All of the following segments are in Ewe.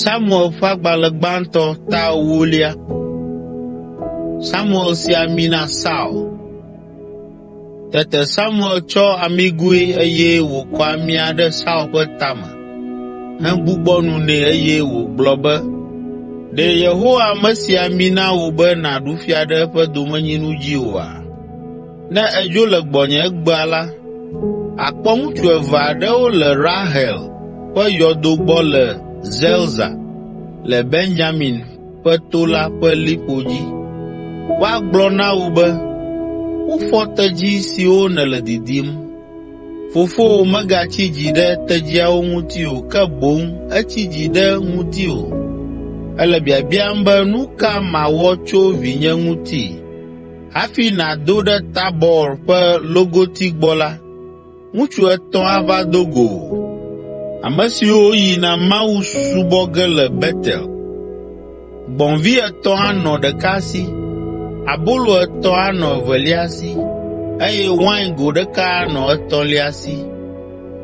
Samuel ƒe agbalẽ gbãtɔ ta ewolia. Samuel si ami na Saul. Tete Samuel tsɔ amigoe eye wòkɔ amia ɖe Saul ƒe tame hegbugbɔ nu nɛ eye wògblɔ be, “Ɖe Yehowa mesi ami na wò be nàɖu fia ɖe eƒe domenyinu dzi oa? Ne èdzo le gbɔnye egbea la, àkpɔ ŋutsu eve aɖewo le Rahel ƒe yɔdo gbɔ le Zelza le Benyamin ƒe to la ƒe liƒo dzi. Woagblɔ na wò be, ‘Wofɔ tedzi siwo nèle didim. Fofowò megatsi dzi ɖe tedziawo ŋuti o ke boŋ etsi dzi ɖe ŋutiwò. Ele biabiam be nu ka mawɔ tso vinye ŋuti?’ Hafi nàdo ɖe Tabɔr ƒe logoti gbɔ la, ŋutsu etɔ̃ ava do go wò, ame siwo yina Mawu subɔ ge le Betel. Gbɔ̃vi etɔ̃ anɔ ɖeka si, abolo etɔ̃ anɔ evelia si, eye waingo ɖeka anɔ etɔ̃lia si.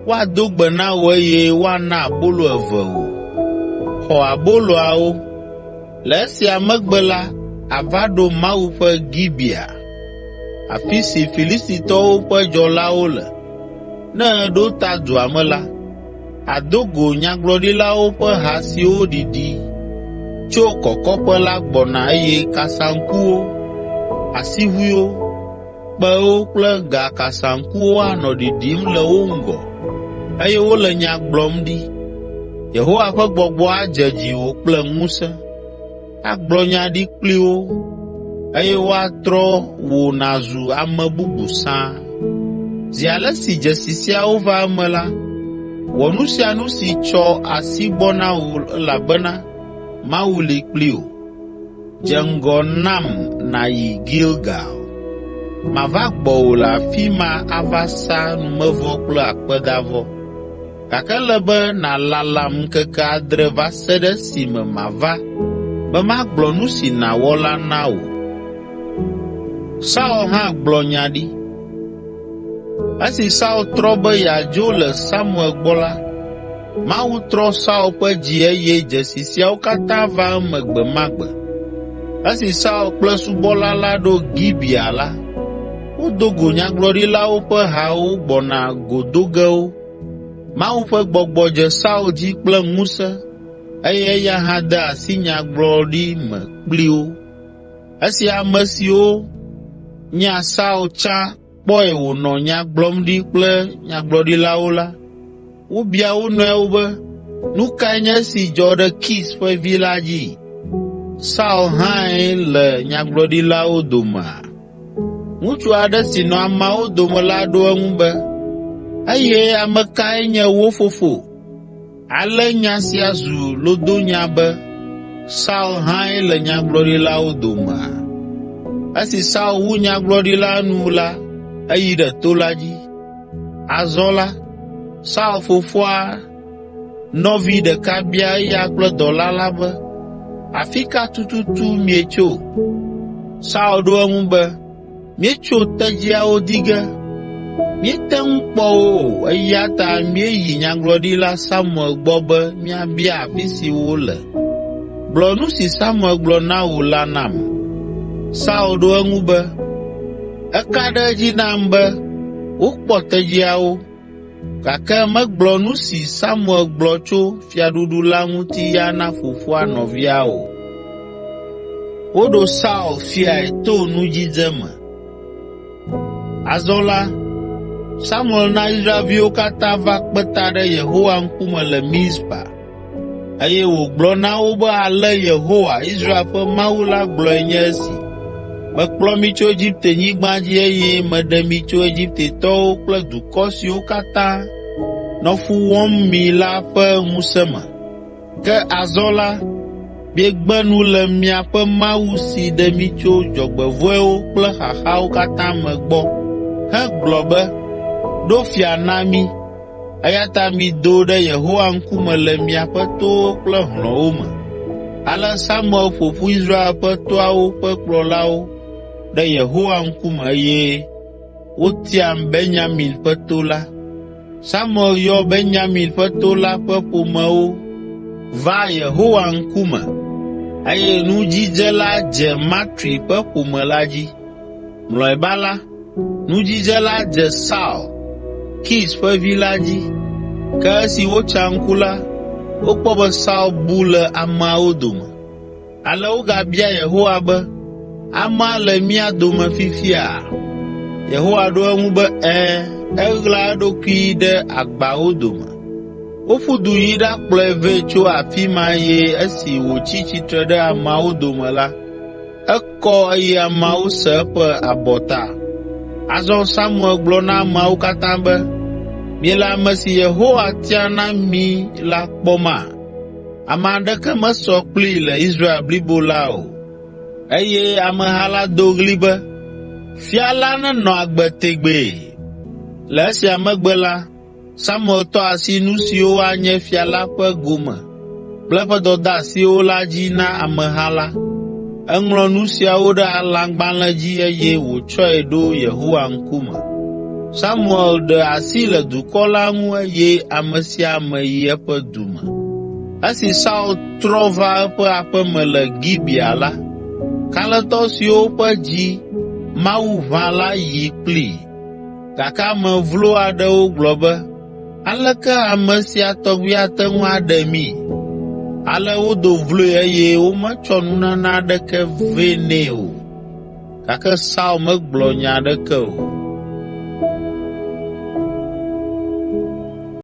Woado gbe na wò eye woana abolo eve wò. Xɔ aboloawo. Le esia megbe la àva ɖo Mawu ƒe Gibea, afi si Filistitɔwo ƒe dzɔlawo le. Ne èɖo ta dua me la, àdo go nyagblɔɖilawo ƒe ha siwo ɖiɖi tso kɔkɔƒe la gbɔna eye kasaŋkuwo, asiʋuiwo, kpẽwo kple gakasaŋkuwo anɔ ɖiɖim le wo ŋgɔ eye wole nya gblɔm ɖi. Yehowa ƒe Gbɔgbɔ adze dziwò kple ŋusẽ, agblɔ nya ɖi kpli wo, eye woatrɔ wò nàzu ame bubu sãa. Zi ale si dzesi siawo va eme la, wɔ nu sia nu si tsɔ asi gbɔ na wò elabena Mawu li kpli wò. Dze ŋgɔ nam nàyi Gilgal. Mava gbɔwò le afi ma ava sa numevɔ kple akpedavɔ. Gake ele be nàlalam ŋkeke adre va se ɖe esime mava be magblɔ nu si nàwɔ la na wò.” Saul hã gblɔ nya ɖi. Esi Saul trɔ be yeadzo le Samuel gbɔ la, Mawu trɔ Saul ƒe dzi eye dzesi siawo katã va eme gbe ma gbe. Esi Saul kple subɔla la ɖo Gibea la, wodo go nyagblɔɖilawo ƒe hawo gbɔna go do ge wo. Mawu ƒe Gbɔgbɔ dze Saul dzi kple ŋusẽ eye eya hã de asi nyagblɔɖi me kpli wo. Esi ame siwo nya Saul tsã kpɔe wònɔ nya gblɔm ɖi kple nyagblɔɖilawo la, wobia wo nɔewo be, “Nu kae nye esi dzɔ ɖe Kis ƒe vi la dzi? Saul hãe le nyagblɔɖilawo domea?” Ŋutsu aɖe si nɔ ameawo dome la ɖo eŋu be, “Eye ame kae nye wo fofo?” Ale nya sia zu lodonya be, “Saul hãe le nyagblɔɖilawo domea?” Esi Saul wu nyagblɔɖi la nu la, eyi ɖe to la dzi. Azɔ la, Saul fofoa nɔvi ɖeka bia eya kple dɔla la be, “Afi ka tututu mietso?” Saul ɖo eŋu be, “Míetso tedziawo di ge. Míete ŋu kpɔ wo o eya ta míeyi Nyagblɔɖila Samuel gbɔ be míabia afi si wole. Gblɔ nu si Samuel gblɔ na wò la nam.” Saul ɖo eŋu be, “Eka ɖe edzi nam be wokpɔ tedziawo, gake megblɔ nu si Samuel gblɔ tso fiaɖuɖu la ŋuti ya na fofoa nɔvia o.” Woɖo Saul fiae to nudzidze me. Azɔ la, Samuel na Israelviwo katã va kpe ta ɖe Yehowa ŋkume le Mizpa, eye wògblɔ na wo be ale Yehowa, Israel ƒe Mawu la gblɔe nye esi: “Mekplɔ mi tso Egiptenyigba dzi eye meɖe mi tso Egiptetɔwo kple dukɔ siwo katã nɔ fu wɔm mi la ƒe ŋusẽ me. Ke azɔ la, miegbe nu le miaƒe Mawu si ɖe mi tso dzɔgbevɔ̃ewo kple xaxawo katã me gbɔ hegblɔ be, ‘Ɖo fia na mí.’ Eya ta mido ɖe Yehowa ŋkume le miaƒe towo kple hlɔ̃wo me.” Ale Samuel ƒo ƒu Israel ƒe toawo ƒe kplɔlawo ɖe Yehowa ŋkume eye wotia Benyamin ƒe to la. Samuel yɔ Benyamin ƒe to la ƒe ƒomewo. va Yehowa ŋkume eye nudzidze la dze Matri ƒe ƒome la dzi. Mlɔeba la, nudzidze la dze Saul, Kis ƒe vi la dzi. Ke esi wotsa ŋku la, wokpɔ be Saul bu le ameawo dome. Ale wogabia Yehowa be, “Amea le mía dome fifia?” Yehowa ɖo eŋu be, “Ɛ̃, eɣla eɖokui ɖe agbawo dome.” Woƒu du yi ɖakplɔe vɛ tso afi ma eye esi wòtsi tsitre ɖe ameawo dome la, ekɔ eye ameawo se eƒe abɔta. Azɔ Samuel gblɔ na ameawo katã be, “Miele ame si Yehowa tia na mí la kpɔma? Ame aɖeke mesɔ kplii le Israel blibo la o.” Eye ameha la do ɣli be, “Fia la nenɔ agbe tegbee!” Le esia megbe la, Samuel tɔ asi nu siwo anye fia la ƒe gome kple eƒe dɔdeasiwo la dzi na ameha la. Eŋlɔ nu siawo ɖe lãgbalẽ dzi eye wòtsɔe ɖo Yehowa ŋkume. Samuel ɖe asi le dukɔ la ŋu eye ame sia ame yi eƒe du me. Esi Saul trɔ va eƒe aƒe me le Gibea la, kalẽtɔ siwo ƒe dzi Mawu ʋã la yi kplii. Gake ame vlo aɖewo gblɔ be, “Aleke ame sia tɔgbi ate ŋu aɖe mí?” Ale wodo vloe eye wometsɔ nunana aɖeke vɛ nɛ o. Gake Saul megblɔ nya aɖeke o.